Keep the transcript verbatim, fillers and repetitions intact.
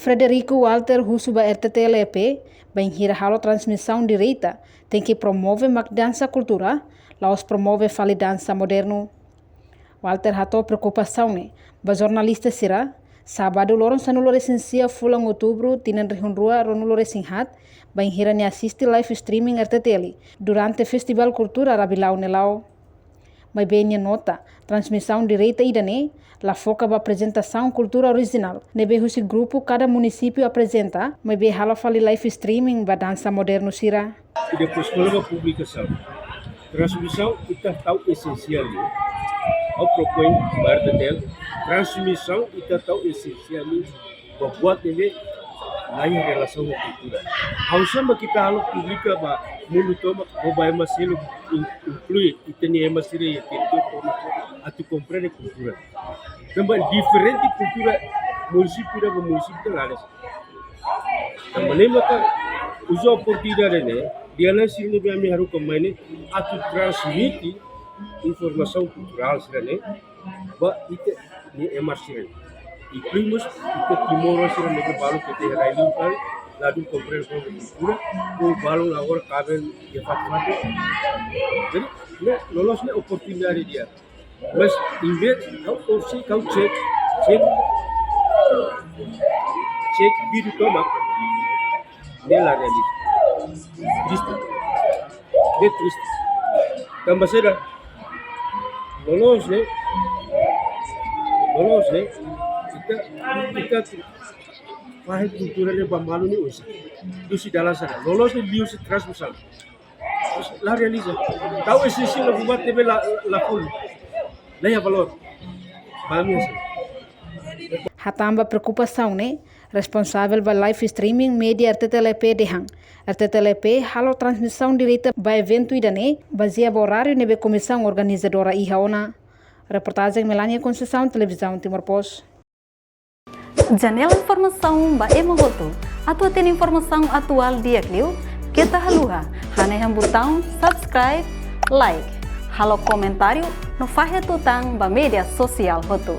Frederico Walter husu ba R T T L E P, bainhira halo transmisaun direta, tenke promove mak dansa kultura, la'ós promove fali dansa modernu. Walter hato'o preokupasaun ne'e ba jornalista sira, sábadu loron sanulu-resin-sia fulan Outubru tinan rihun rua ruanulu-resin-haat, bainhira nia asiste live streaming R T T L durante Festivál Kultura Rabilau ne'e la'o. Maibé nia nota, transmisaun direta ida-ne'e la foka ba aprezentasaun kultura orijinál ne'ebé husi grupu kada munisípiu aprezenta, maibé halo fali live streaming ba dansa modernu sira. I depois, kona-ba publikasaun, transmisaun ita tau esensiál ne'e. Ha'u propoin ba R T T L, transmisaun ita tau esensiál ne'e ba buat ne'ebé la iha relasaun ho kultura. Ha'u samba kita halo publika ba mundu tomak, ba ema seluk, in-, inklui ita-nia ema sira iha territóriu tomak, atu komprende kultura. Tanba diferente kultura munisípiu ida ba munisípiu ida laras. Tanba ne'e maka uza oportunidade ne'e, di'ak liu sira ne'ebé ami haruka mai ne'e, atu transmite informasaun kulturál sira-ne'e ba ita-nia ema sira-ne'e. Inklui mós ita Timor sira ne'ebé balu ke te rai liu kali, ladún komprende kultura, ou balu agora kaben iha fatin-fatin. Jadi, ne'e loloos ne'e oportunidade di'ak. Mas, em vez, ha'u, ha'u sei, ha'u cek, cek, cek vídeo tomak, ne'e la realiza. Triste. Ne'e triste. Tanba saida, loloos ne'e, loloos ne'e, ita, ita fahe kultura ne'e ba malu ne'e oinsá. Dusi dalan saida. Loloos ne'e liuhusi transmisaun. La realiza. Tau esensiál la buat ne'ebé la, la full. La iha valór. Ba ami hanesan. Hatán ba preokupasaun ne'e, responsavel ba live streaming média R T T L P dehan, R T T L P halo transmisaun direta ba eventu ida-ne'e, bazeia ba oráriu ne'ebé komisaun organizadora iha ona. Reportajen Melania Conceição, Televizaun Timor Post. Janela informasaun ba ema hotu. Atu hatene informasaun atuál di'ak liu, keta haluha hanehan butaun subscribe, like, halo komentáriu no fahe tutan ba média sosiál hotu.